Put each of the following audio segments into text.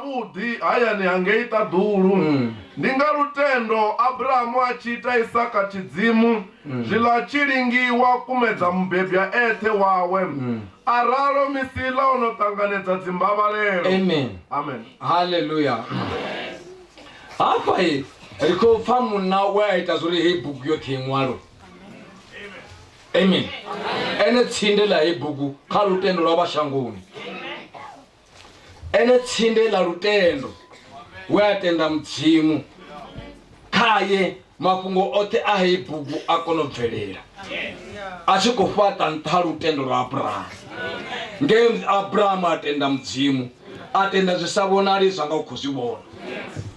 havhuḓi hayani ha ngei ṱaḓulu. Ndi nga lutendo Abrahamu a tshi ita Isaka tshidzimu, zwiḽa a tshi lingiwa kumedza mubebwa eṱhe wawe, a ralo misi iḽa o no ṱanganedza dzimbavhalelo. Amen. Amen. Haleluya. Hafha ri khou pfa munna we a ita zwori heyi bugu yoṱhe i ṅwalwe. Amen. Ene tsinde ḽa heyi bugu kha lutendo lwa vha shangoni. Ene tsinde ḽa lutendo we a tenda Mudzimu khaye mafhungo oṱhe a heyi bugu a kona u bvelela a tshi khou fhaṱa nṱha ha lutendo lwa Abrahamu. Nge Abrahamu a tenda Mudzimu, a tenda zwi sa vhonali zwa nga u khou zwi vhona.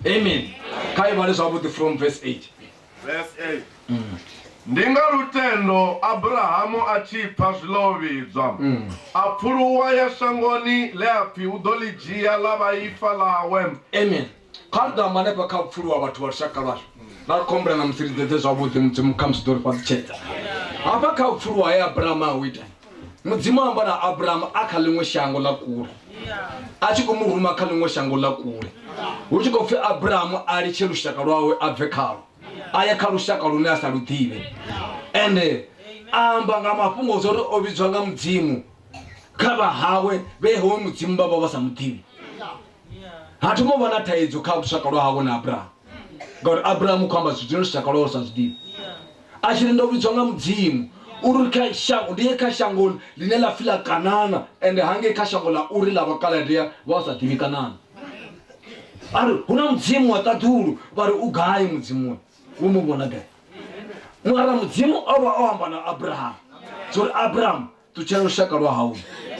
Amen. Kha i vhale zwavhuḓi from verse 8. Verse 8. Ndi nga lutendo Abrahamu a tshi pfa zwiḽa o vhidzwa, a pfuluwa ya shangoni ḽe a pfi u ḓo ḽi dzhia ḽa vha ifa ḽawe. Amen. Kha ri ḓo amba hanefha kha u pfuluwa vhathu vha lushaka lwashu. Nda ri khombela na musi ri ḓedze zwavhuḓi Mudzimu khamusi ḓo ri fhaṱutshedza. Hafha kha u pfuluwa he Abrahamu a hu ita, Mudzimu a amba na Abrahamu a kha ḽiṅwe shango ḽa kule, a tshi khou mu ruma kha ḽiṅwe shango ḽa kule, hu tshi khou pfi Abrahamu a litshe lushaka lwawe a bve khalwo a ye kha lushaka lune a sa lu ḓivhe. Ende a amba nga mafhungo zwa uri o vhidzwa nga Mudzimu kha vha hawe vhe hoyu Mudzimu vha vha vha sa mu ḓivhi. Ha thoma u vha na thaidzo kha lushaka lwa hawe na Abrahamu, ngauri Abrahamu u khou amba zwithu zwine lushaka lwawe lu sa zwi ḓivhi. A tshi ri ndo vhidzwa nga Mudzimu uri kha shango ndi ye kha shango ḽine ḽa pfi ḽa Kanana, ende hangei kha shango ḽa Uri ḽa Vhakaladea vha vha sa ḓivhi Kanana. A ri hu na Mudzimu wa ṱaḓulu, vha ri u gai Mudzimu uyo? Wo mu vhona gai? Mara Mudzimu o vha o amba na Abrahamu zwo ri Abrahamu Ṱutshela lushaka lwa hau,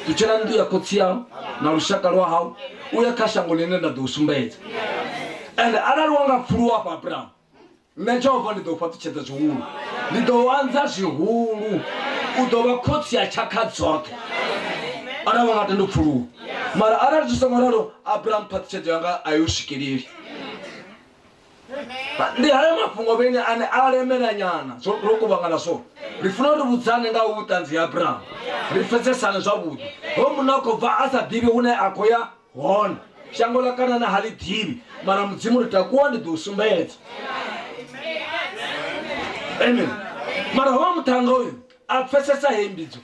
ṱutshela nnḓu ya khotsi au na lushaka lwa hau, u ye kha shango ḽine nda ḓo u sumbedza. Ende arali wa nga pfuluwa afha Abrahamu, nṋe Jehova ndi ḓo u fhaṱutshedza zwihulu, ndi ḓo u anza zwihulu, u ḓo vha khotsi a tshakha dzoṱhe, arali wa nga tenda u pfuluwa. Mara arali zwi songo ralo, Abrahamu, phaṱhutshedzo yanga a i u swikeleli. Ndi haya mafhungo vheni ane a lemela nyana zwo ro kuvhangana so ri funa uri vhudzane nga vhuṱanzi ha Abrahamu ri pfesesane zwavhuḓi. Ho munna u khou bva a sa ḓivhi hune a khou ya hone, shango ḽa Kanana ha ḽi ḓivhi, mara Mudzimu ri takuwa ndi ḓo u sumbedza. Amen. Mara hoyo muṱhannga uyu a pfesesa heyi mbidzo.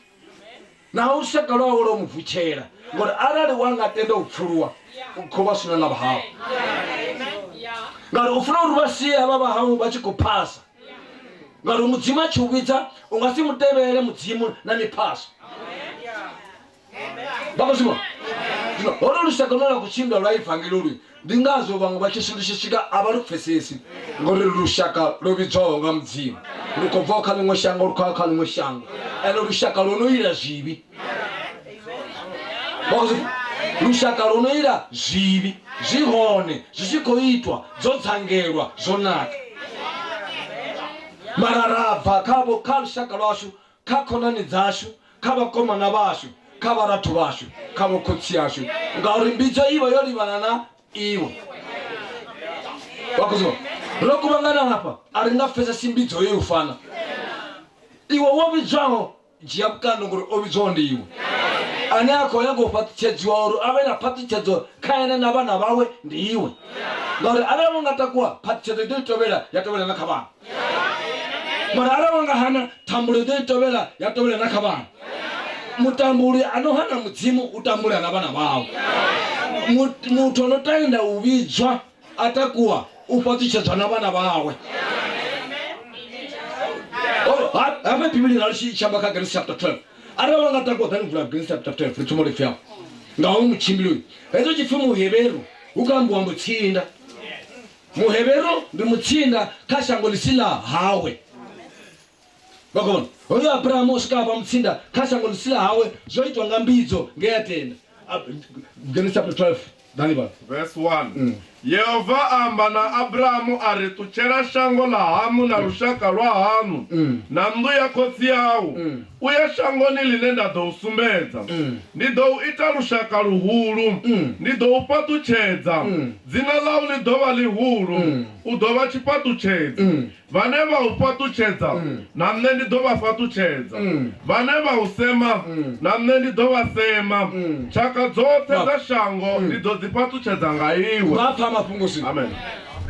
Naho lushaka lwawe lwo mu vutshela, ngori arali wa nga tenda u pfuluwa, u khou vha swina ḽa vhahau. Ngauri u funa uri vha sie havha vhahau vha tshi khou phasa. Ngauri Mudzimu a tshi u vhidza, u nga si mu tevhele Mudzimu na miphaso. Vha khou zwi vhona? Zwino holo lushaka lune lwa khou tshimbila lwa ivangeli olu, Ndi ngazwo vhaṅwe vha tshi lu tshi swika a vha lu pfesesi, ngori lushaka lwo vhidzwaho nga Mudzimu lu khou bvaho kha ḽiṅwe shango lu khou ya kha ḽiṅwe shango, ende lushaka lwo no ila zwivhi. Vha khou zwi pfa? Lushaka lwo no ila zwivhi zwi hone zwi tshi khou itwa, dzo dzangelwa, zwo naka. Mara ra bva khavho kha lushaka lwashu kha khonani dzashu, kha vhakomana vhashu, kha vharathu vhashu, kha vhokhotsi ashu, ngauri mbidzo i vha yo livhana na iwe. Vha khou zwi vhona? Ro kuvhangana hafha, a ri nga pfesesi mbidzo heyi u fana. Iwe wo vhidzwaho, dzhia vhukando ngori o vhidzwaho ndi iwe. Ane a khou nyaga u fhaṱutshedziwa uri a vhe na phaṱhutshedzo kha ene na vhana vhawe ndi iwe. Ngauri arali wa nga takuwa, phaṱhutshedzo i ḓo i tovhela ya tovhela na kha vhana. Mara arali wa nga hana, thambulo i ḓo i tovhela ya tovhela na kha vhana. Mutambuli a no hana Mudzimu u tambula na vhana vhawe. Muthu a no tenda u vhidzwa a takuwa u fhaṱutshedzwa na vhana vhawe. Hafha Bivhili ralo tshi amba kha Genesis chapter 12. Arali wa nga takuwa ḓani vula Genesis chapter 12 ri thoma ri pfi afho. Nga hoyu mutshimbili uyu. Hezwo tshi pfi Muheveru hu khou ambiwa mutsinda. Muheveru ndi mutsinda kha shango ḽi si ḽa hawe. Vha khou vhona? Hoyu Abrahamu o swika a vha mutsinda kha shango ḽi si ḽa hawe, zwo itwa nga mbidzo nge a tenda. Genesis chapter 12, ḓani vhala. Verse 1. Yehova a amba na Abrahamu a ri, Ṱutshela shango ḽa haṋu na lushaka lwa haṋu na nnḓu ya khotsi au, U ye shangoni ḽine nda ḓo u sumbedza. Ndi ḓo u ita lushaka luhulu, ndi ḓo u fhaṱutshedza, dzina ḽau ḽi ḓo vha ḽihulu, u ḓo vha tshifhaṱutshedzi. Vhane vha u fhaṱutshedza, na nṋe ndi ḓo vha fhaṱutshedza, vhane vha u sema, na nṋe ndi ḓo vha sema. Tshaka dzoṱhe dza shango ndi ḓo dzi fhaṱutshedza nga iwe. Vha pfa mafhungo zwino. Amen.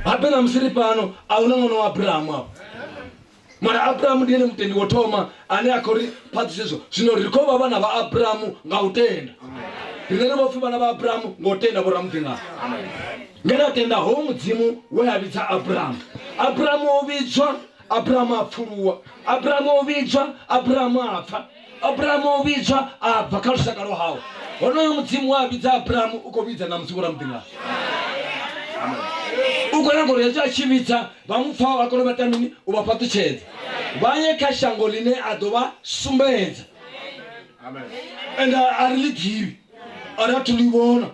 Habe na musi ri fhano a huna ṅwana wa Abrahamu afha. Mara Abrahamu ndi ene mutendi wo thoma ane a khou ri phaṱhutshedzo. Zwino ri khou vha vhana vha Abrahamu nga u tenda. Riṋe ri vho pfi vhana vha Abrahamu nga u tenda vhoramuḓinga. Nge ra tenda ho Mudzimu we a vhidza Abrahamu. Abrahamu o vhidzwa, Abrahamu a pfuluwa. Abrahamu o vhidzwa, Abrahamu a pfa. Abrahamu o vhidzwa a bva kha lushaka lwa hawe. Honoyo Mudzimu we a vhidza Abrahamu u khou vhidza ṋamusi vhoramuḓinga. U khou nyaga uri hezwi a tshi vhidza vha mu pfaho a kone u vha ita mini? U vha fhaṱutshedza vha ye kha shango ḽine a ḓo vha sumbedza. Ende a ri ḽi ḓivhi, a ri athu ḽi vhona.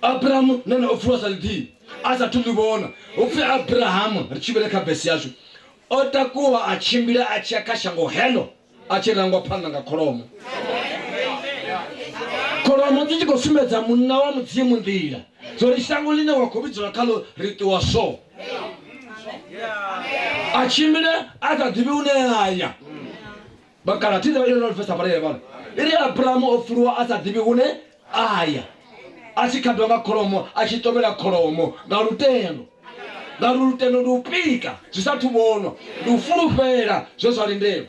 Abrahamu na ene o pfulwa sa ḽiḓivhi a sa athu ḽi vhona. Hu pfi Abrahamu, ri tshi vhele kha vesi yashu, o takuwa a tshimbila a tshi ya kha shango heḽo a tshi rangwa phanḓa nga kholomo. Kholomo dzi tshi khou sumbedza munna wa Mudzimu nḓila zwo ri shango ḽine wa khou vhidzelwa khaḽo ri ṱuwa so. A tshimbile a sa ḓivhi hune a ya. Vhakala thi ḓivha ino pfesa vhala vhala. I ri Abrahamu o pfuluwa a sa ḓivhi hune a ya. A tshi khaḓwa nga kholomo, a tshi tovhela kholomo nga lutendo. Ngauri lutendo ndi u pika zwi sa athu vhonwa, ndi u fulufhela zwe zwa lindelwa.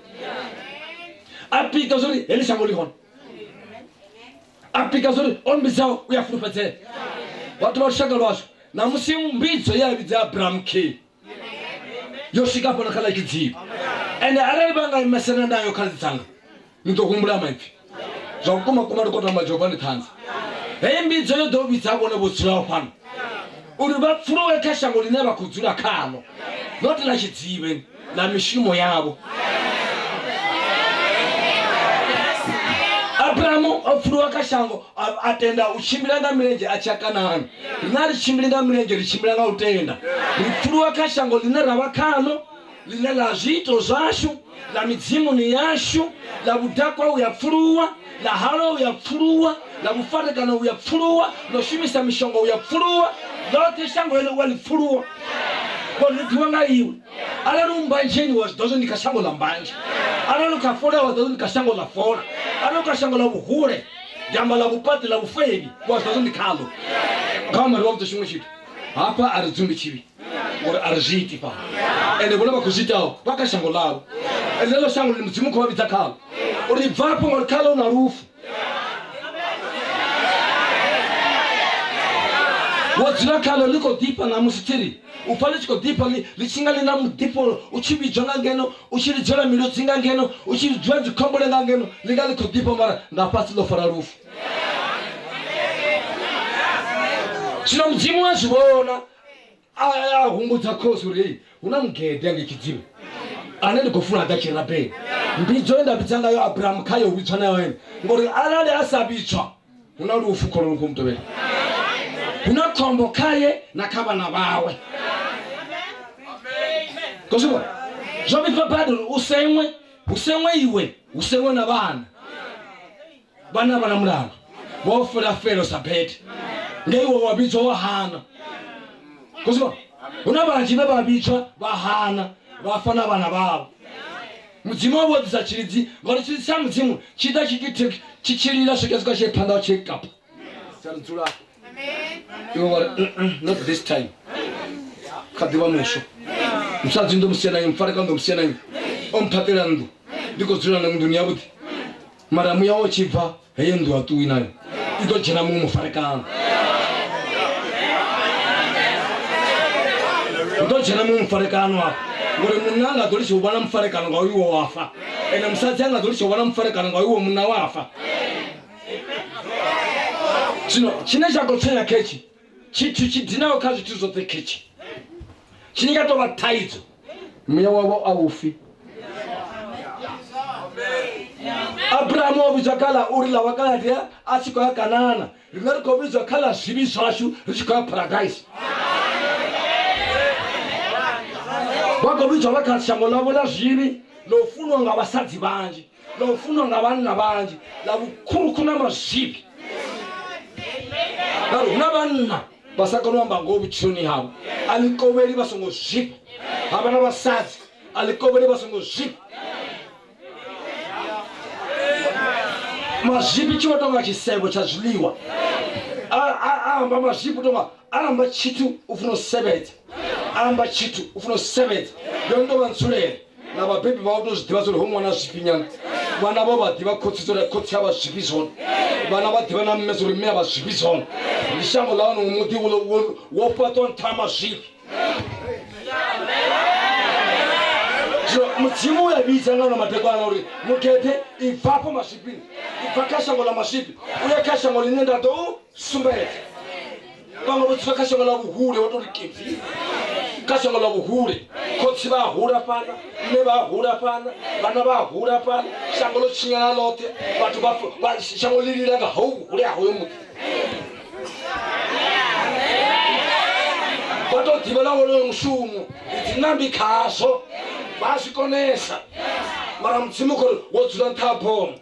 A pika zwo ri heḽi shango ḽi hone. A pika zwo ri o mmbidzaho u ya fulufhedzea. Vhathu vha lushaka lwashu ṋamusi mbidzo ye a vhidza Abrahamu khe yo swika fhano kha ḽa Tshidzimu. Ende arali vha nga imesana nayo kha dzanga ni ḓo humbula maipfi zwa vhukuma kuma ndi khou tamba Jehova ndi ṱhanzi. Heyi mbidzo yo ḓo vhidza vhone vho dzulaho fhano uri vha pfuluwe kha shango ḽine vha khou dzula khaḽo, not ḽa Tshidzivhe, ḽa mishumo yavho. Abrahamu o pfuluwa kha shango a tenda u tshimbila nga milenzhe a tshi ya Kanani. Riṋe a ri tshimbili nga milenzhe, ri tshimbila nga u tenda. Ri pfuluwa kha shango ḽine ra vha khaḽo, ḽine ḽa zwiito zwashu, ḽa midzimuni yashu, ḽa vhudakwa u ya pfuluwa, ḽa halwa u ya pfuluwa, ḽa vhufarekano u ya pfuluwa, ḽo shumisa mishonga u ya pfuluwa, ḽoṱhe shango heḽo u a ḽi pfuluwa ngori ḽi ḓiwa nga iwe. Arali u mbanzheni wa zwi ḓivha zwo ndi kha shango ḽa mbanzhe, arali u kha fola wa ḓivha zwo ndi kha shango ḽa fola, arali u kha shango ḽa vhuhule, ndi amba ḽa vhupaṱi ḽa vhufevi, wa zwi ḓivha zwo ndi khaḽo. Nga amba ri vha vhudze tshiṅwe tshithu hafha a ri dzumbi tshivhi ngori a ri zwi iti fhano, ende vhone vha khou zwi itaho vha kha shango ḽavho, ende ḽeḽo shango ḽi Mudzimu khou vha vhidza khaḽo uri bvafho ngori khaḽo hu na lufu. Wo dzula khaḽo ḽi khou ḓifha ṋamusi thiri u pfa ḽi tshi khou ḓifha ḽi ḽi tshi nga ḽi na muḓifho u tshi vhidzwa nga ngeno u tshi lidzelwa milodzi nga ngeno u tshi vhidzwa dzikhombole nga ngeno ḽi nga ḽi khou ḓifha mara nga fhasi ḽo fara lufu. Zwino Mudzimu a zwi vhona a humbudza khosi uri hei hu na mugede angei Tshidzivhe ane ndi khou funa a ḓa tshi rabela. Mbidzo ye nda vhidza ngayo Abrahamu kha yo vhidzwa na ene, ngori arali a sa vhidzwa hu na lufu kholo lu khou mu tevhela, hu na khombo khaye na kha vhana vhawe. Khou zwi vhona zwo vhifha badi uri u seṅwe, hu seṅwe iwe, hu seṅwe na vhana. Vhana vha na mulandu vho fela felo sa bethe ngei iwe wa vhidzwa wa hana. Khou zwi vhona hu na vhanzhi vhe vha vhidzwa vha hana vha fa na vhana vhavho. Mudzimu wa vho ḓisa tshilidzi ngauri tshilidzi tsha Mudzimu tshi ḓa tshi tshi tshi lila swika swika tshi phanḓa tshi kapa tsha ri dzula iwe wa ri not this time kha ḓivha muswa musadzi ndo musia na nnyi mufarekano ndo musia na nnyi o mphaṱela nnḓu ndi khou dzula na nḓuni yavhuḓi mara muya wo tshi bva heyo nnḓu a ṱuwi nayo i ḓo dzhena muṅwe mufarekano hu ḓo dzhena muṅwe mufarekano afha ngori munna a nga ḓo litsha u vha na mufarekano nga uyo wa fa ende musadzi a nga ḓo litsha u vha na mufarekano nga uyo munna wa fa zwino tshine tsha khou tswenya khetshi tshithu tshi dinaho kha zwithu zwoṱhe khetshi tshine tsha tou vha thaidzo muya wavho a u fi Abrahamu o vhidzwa kha ḽa Uri ḽa Vhakaladia a tshi khou ya Kanana. Riṋe ri khou vhidzwa kha ḽa zwivhi zwashu ri tshi khou ya Paradise. Vha khou vhidzwa vha kha shango ḽavho ḽa zwivhi. ḽa u funwa nga vhasadzi vhanzhi, ḽa u funwa nga vhanna vhanzhi, ḽa vhukhurukhu na mazwifhi. Ngauri hu na vhanna vha sa koni u amba ngoho vhutshiloni havho, a ḽi kovheli vha songo zwifha. Ha vha na vhasadzi, a ḽi kovheli vha songo zwifha. Mazwifhi tshi vho tonga tshisevho tsha zwiḽiwa, a amba mazwifhi u tonga a amba tshithu u funa u sevhedza, a amba tshithu u funa u sevhedza. Ndi hone tovha nzulele na vhabebi vha u to zwi ḓivha uri ho ṅwana zwifhi nyana. Vhana vho vha ḓivha khotsi uri khotsi a vha zwifhi zwone, vhana vha ḓivha na mme uri mme a vha zwifhi zwone. Ndi shango ḽa hone muḓi wo fhaṱwa nṱha ha mazwifhi. Zwino Mudzimu u ya vhidza nga ano madekwana uri mugede ibva afho mazwifhini, ibva kha shango ḽa mazwifhi u ye kha shango ḽine nda ḓo u sumbedza. Vhaṅwe vho dzula kha shango ḽa vhuhule, vho tou ri kebvi kha shango ḽa vhuhule. Khotsi vha hula fhaḽa, mme vha hula fhaḽa, vhana vha hula fhaḽa, shango ḽo tshinyala ḽoṱhe, vhathu vha shango ḽi lila nga hou vhuhule ha hoyo muḓi. Vha tou ḓivhela wonoyo mushumo, ndi dzinambi khazwo, vha a zwi konesa. Mara Mudzimu khou ri wo dzula nṱha ha bomo.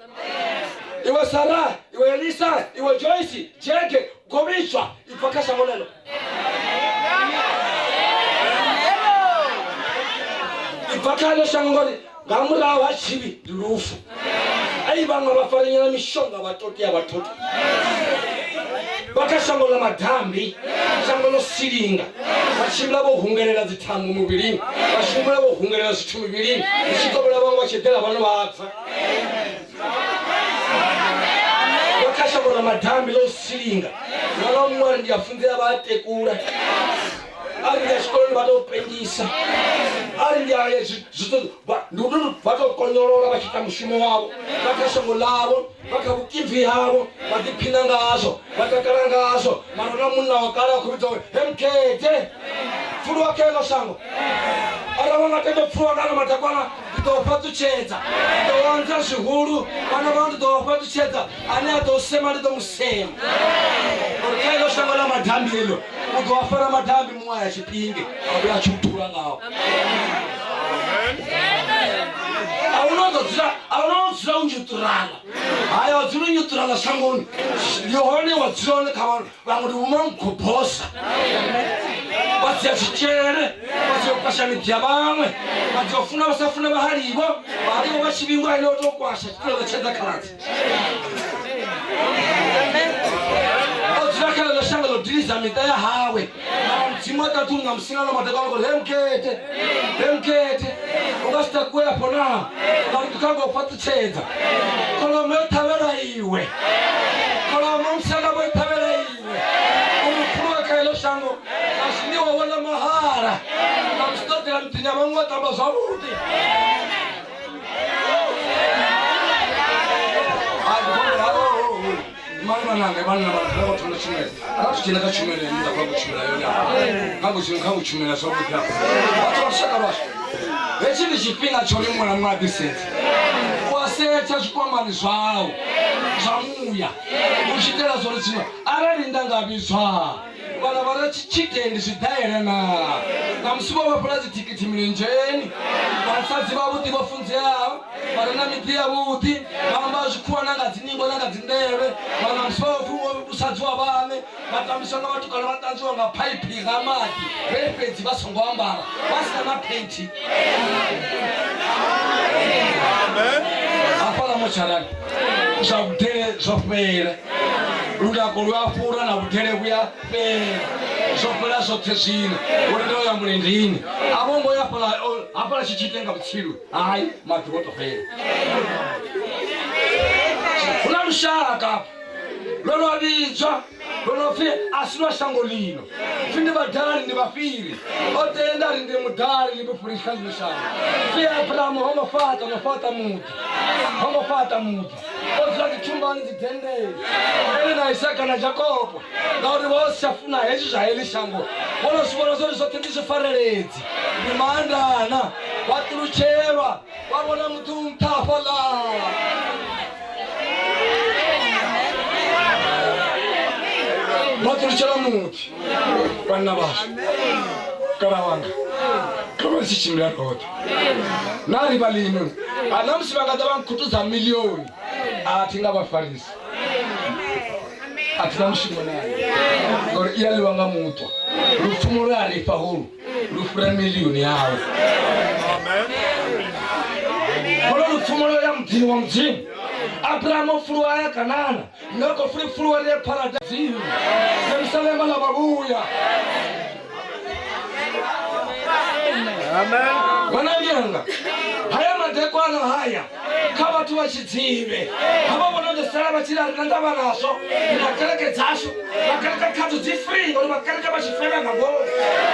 Iwe Sara, iwe Elisa, iwe Joyce, Jege, govhidzwa, ibva kha shango ḽeḽo. Ibva kha ḽo shango ngori nga murahu ha tshivhi ndi lufu. Ai vhaṅwe vha farenyana mishonga vha totea vha tota. Vha kha shango ḽa madambi, shango ḽo silinga. Vha tshimbila vho hungelela dzithambo muvhilini, vha tshimbila vho hungelela zwithu muvhilini. Ri tshi kovhela vhaṅwe vha tshi eḓela vhano vha bva. Vha kha shango ḽa madambi ḽo silinga. Ṅwana wa muṅwe a ri ndi a funzea vha a tekula, a ri ndi ya tshikoloni vha tou pengisa, a ri ndi a ya ndi u tou vha tou konyolola vha tshi ita mushumo wavho. Vha kha shango ḽavho, vha kha vhukibvi havho, vha ḓiphina ngazwo, vha takala ngazwo. Mara hu na munna wa kale a khou vhidzwa uri he mugede pfuluwa kha heḽo shango. Arali wa nga tenda u pfuluwa nga ano madekwana, ndi ḓo u fhaṱutshedza, ndi ḓo anza zwihulu vhana vhau, ndi ḓo vha fhaṱutshedza. Ane a ḓo u sema ndi ḓo mu sema. Uri kha heḽo shango ḽa madambi heḽo u ḓo a fara madambi, muṅwe a ya tshipinge a vhuya a tshi u thula ngao. A hu na u ḓo dzula, a hu na u dzula u newtrala. Haya wa dzula u newtrala shangoni, ndi hone wa dzula hone kha vhaṅwe. Vhaṅwe ndi vhomankhobosa, vha dzhia tshitshele, vha dzhia u kwasha miḓi ya vhaṅwe, vha dzhia u funa vha sa funa vhahalivo, vhahalivo vha tshi vhingwa ene o tou kwasha tshitshele ḽa tshedza khaladzi. O dzula kha ḽeḽo shango ḽo diliza miṱa ya hawe. Mara Mudzimu wa ṱaḓulu na musina na madekwana uri he mugede, he mugede, u nga si takuwe afho naa? Ngauri ndi khou anga u fhaṱutshedza. Kholomo yo ṱhavhelwa iwe. Kholomo musanda vho i ṱhavhela iwe. Uri u pfuluwe kha heḽo shango na zwiḽiwa wo ḽa mahala. Na musi ḓo ḓela miḓini ya vhaṅwe wa tamba zwavhuḓi. Vhanna vha thoma tshumelo ra tshi dzhena kha tshumelo ine nda khou tshumela yone kha vhutshilo kha vhutshumela zwavhuḓi afho vhathu vha lushaka lwashu. Hetshi ndi tshifhinga tsho uri muṅwe na muṅwe a ḓisedze, u a setsha zwikwamani zwau zwa muya u tshi itela zwa uri zwino arali nda nga vhidzwa vhana vha re tshitendi zwi ḓaela naa? Na musi vho vhofhela dzithikhithi milenzheni, vhasadzi vhavhuḓi vho funzeaho vha re na miḓi yavhuḓi vha amba zwikhuwa na nga dziningo na nga dzinḓevhe, vha na musi vha musadzi wa vhaṋe vha tambiswa nga vhatukana vha ṱanzwiwa nga phaiphi nga maḓi vhe fhedzi vha songo ambara vha si na na phenti. Hafhaḽa motsharani zwa vhudele zwo fhela, lunako lu a fhura na vhudele vhu a fhela, zwo fhela zwoṱhe zwino. Uri ndo ya mulindini a vho ngo ya fhaḽa hafhaḽa tshi tshi ite nga vhutsilu, hai maḓi vho to fhela. Hu na lushaka lwo lwa vhidzwa lwo no pfi a si lwa shango lino, pfi ndi vhadali ndi vhafhiri. O tenda ri ndi mudali ndi mufhiri kha ḽino shango. Pfi Abrahamu ho ngo fhaṱa no fhaṱa muḓi, ho ngo fhaṱa muḓi, o dzula dzithumbani dzidendeni ene na Isaka na Jakopo, ngauri vho si tsha funa hezwi zwa heḽi shango. Vho no zwi vhona zwori zwoṱhe ndi zwifareledzi, ndi maandana, vha ṱulutshelwa vha vhona muḓi u nṱha hafhaḽa. Vha ṱulutshela muḓi vhanna vhashu kala wanga. Ro vha ri tshi tshimbila roṱhe na ri vha lino a na musi vha nga ḓa vha nkhutudza milioni a thi nga vha farisi, a thi na mushumo nayo ngori i a ḽiwa nga muṱwa. Lupfumo lwe a ri fha holu lu fhira milioni yawe. Holo lupfumo lwo ya muḓini wa Mudzimu. Abrahamu o pfuluwa a ya Kanana, nga khou pfuluwa ri ye paradisini Jerusalema ḽa vhavhuya. Vhananyanga haya madekwana haya kha vhathu vha tshidzivhe havha vho no ḓo sala vha tshi ri a ri na ndavha nazwo, ri na kereke dzashu. Vha kereke khadzo dzi free ngauri vha kereke vha tshi fela nga ngomu,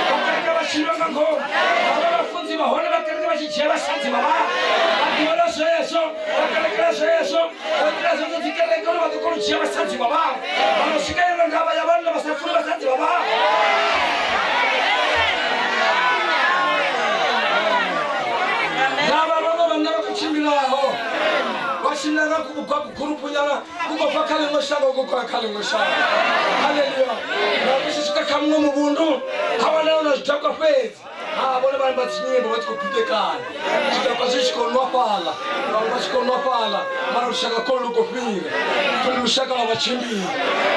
vha kereke vha tshi lwa nga ngomu. Havha vhafunzi vha hone vha kereke vha tshi dzhia vhasadzi vha vhathu vha ḓivhela zwezwo, vha kerekela zwezwo, vha itela zwezwo dzi kereke uri vha ḓo kona u dzhia vhasadzi vha vhathu. Vha no swika iṅwe ndavha ya vhanna vha sa funi vhasadzi vha vhathu. Ndavha vhaṅwe vhanna vha khou tshimbilaho vha tshimbila nga kugurupunyana ku khou bva kha ḽiṅwe shango ku khou ya kha ḽiṅwe shango. Haleluya! Nga ku tshi swika kha muṅwe muvhundu ha wanala hu na zwidakwa fhedzi. Ha vhone vha imba dzinyimbo vha tshi khou phithekana, zwidakwa zwi tshi khou nwa fhaḽa, vhaṅwe vha tshi khou nwa fhaḽa, mara lushaka kholo lu khou fhira. Pfi ndi lushaka lwa vhatshimbili,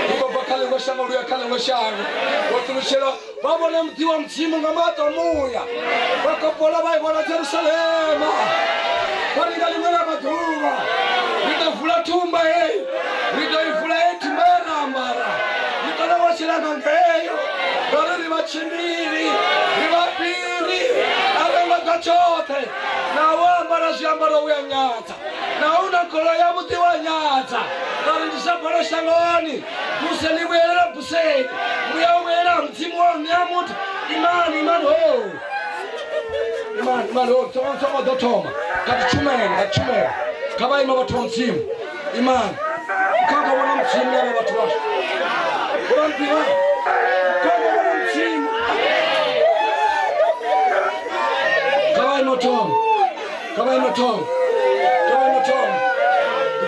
lu khou bva kha ḽiṅwe shango lu ya kha ḽiṅwe shango. Vho ṱulutshela vha vhona muḓi wa Mudzimu nga maṱo a muya, vha kopola vha i vhona Jerusalema. Vha ri nga ḽiṅwe ḽa maḓuvha ri ḓo vula thumba heyi, ri ḓo i vula heyi thumba ye ra ambara, ri ṱoḓa wa tshila nga ngeyo, ngauri ri vhatshimbili, ri vhafhiri, a ro ngo ḓa tshoṱhe. Na wo ambara zwiambaro u ya nyadza, na u na goloi yavhuḓi wa nyadza, ngauri ndi sa balo shangoni. Buse ḽi vhuyelela buseni, muya u vhuyelela ha Mudzimu wa u ṋea muthu. Imani, imani ho, imani, imani ho, songo ḓo thoma kha tshumelo, nga tshumelo kha vha ima vhathu vha Mudzimu. Imani kha nga vhona Mudzimu na vhathu vhashu vha nḓivha, kha nga vhona Mudzimu kha vha imo thoma, kha vha imo thoma, kha vha imo thoma.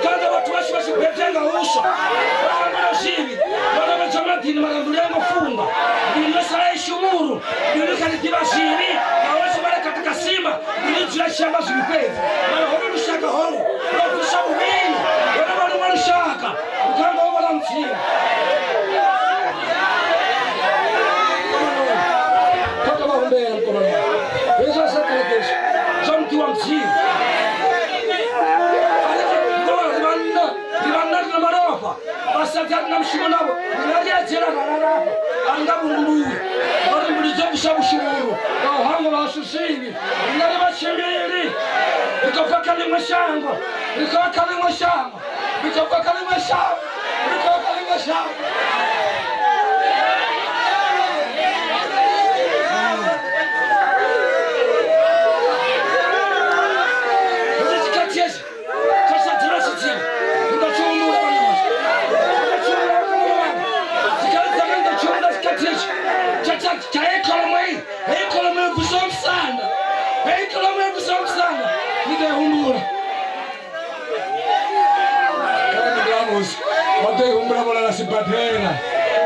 Kanga vhathu vhashu vha tshi bebya nga uswa, vha hangwela zwivhi, vha lovhedzwa maḓini, mara mbilu ya ngo funga, mbilu yo sala i shumuru, mbilu kha ḽi ḓivha zwivhi, naho vha tshi vhala katekasima, mbilu i dzula tshi amba zwivhi fhedzi. Mara holu lushaka holu lwo bviswa vhuvhini, lwo no vha luṅwe lushaka, lukanga ho vha Mudzimu. Kha tou vha humbela mukomana wanga, hezwi a sa kereke hezwi zwa muḓi wa Mudzimu. Ri vhanna, ri vhanna ri na malofha, vhasadzi a ri na mushumo navho, rina ri a dzhena ra lalafha, a ri nga vhunguluwi ngauri mbilu dzo vhusa vhushuvhuru nga u hangwelwa hashu zwivhi. Rina ri vhatshimbili, ri khou bva kha ḽiṅwe shango, ri khou ya kha ḽiṅwe shango, ri khou bva kha ḽiṅwe shango, ri khou ya kha ḽiṅwe shango. Hetshi tshikhathi hetshi tsha tsha dzula tshidzimu ndi ḓo tshi humbula vhana vhashu, ndi ḓo tshi humbula vhakomana vhanga. Tshikhathi dzanga ndi ḓo tshi humbula tshikhathi hetshi tsha tsha tsha heyi kholomo heyi, heyi kholomo yo bvisaho musanda, heyi kholomo yo bvisaho musanda ndi ḓo i humbula. Vha ḓo i humbula vho lala sibadela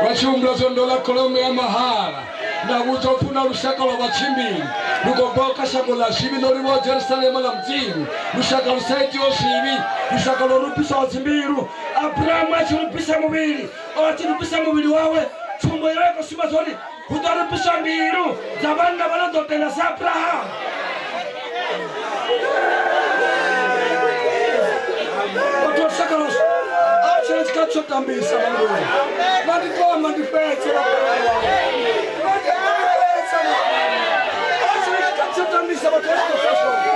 vha tshi humbula zwo ndo ḽa kholomo ya mahala. Nda vhudzwa upfi na lushaka lwa vhatshimbili lu khou bvaho kha shango ḽa zwivhi ḽo livhaho Jerusalema ḽa Mudzimu, lushaka lu sa itiho zwivhi, lushaka lwo rubiswaho dzimbilu. Abrahamu a tshi rubisa muvhili, o a tshi rubisa muvhili wawe, tsumbo yo vha i khou sumbedza uri hu ḓo rubiswa mbilu dza vhanna vha no ḓo tenda sa Abrahamu. Vhathu vha lushaka lwashu a tshena tshikhathi tsho tambisa vhangoni vha ndi to amba ndi fhedze vha ndi amba ndi fhedze a tshena tshikhathi tsho tambisa vhathu vha tshi khou pfa zwone.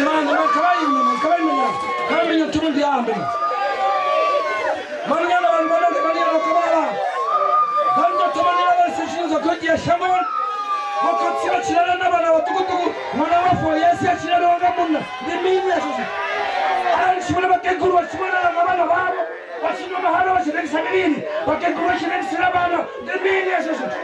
Mani, mani, kha vha ime, mani, kha vha ime nyana, kha vha ime nyana, thoma ndi ambe. Mani nyana, vanhu vanonge vanyana vakamala. Vanhu thoma ndi lavhelese zwine zwa khou itea shangoni. Vhokhotsi vha tshi lala na vhana vhaṱukuṱuku, ṅwana wa 4 years a tshi laliwa nga munna, ndi mini hezwo zwithu? Arali tshi vhona vhakegulu vha tshi vhonala nga vhana vhavho, vha tshi nwa mahalwa vha tshi rengisa mivhili, vhakegulu vha tshi rengisela vhana, ndi mini hezwo zwithu?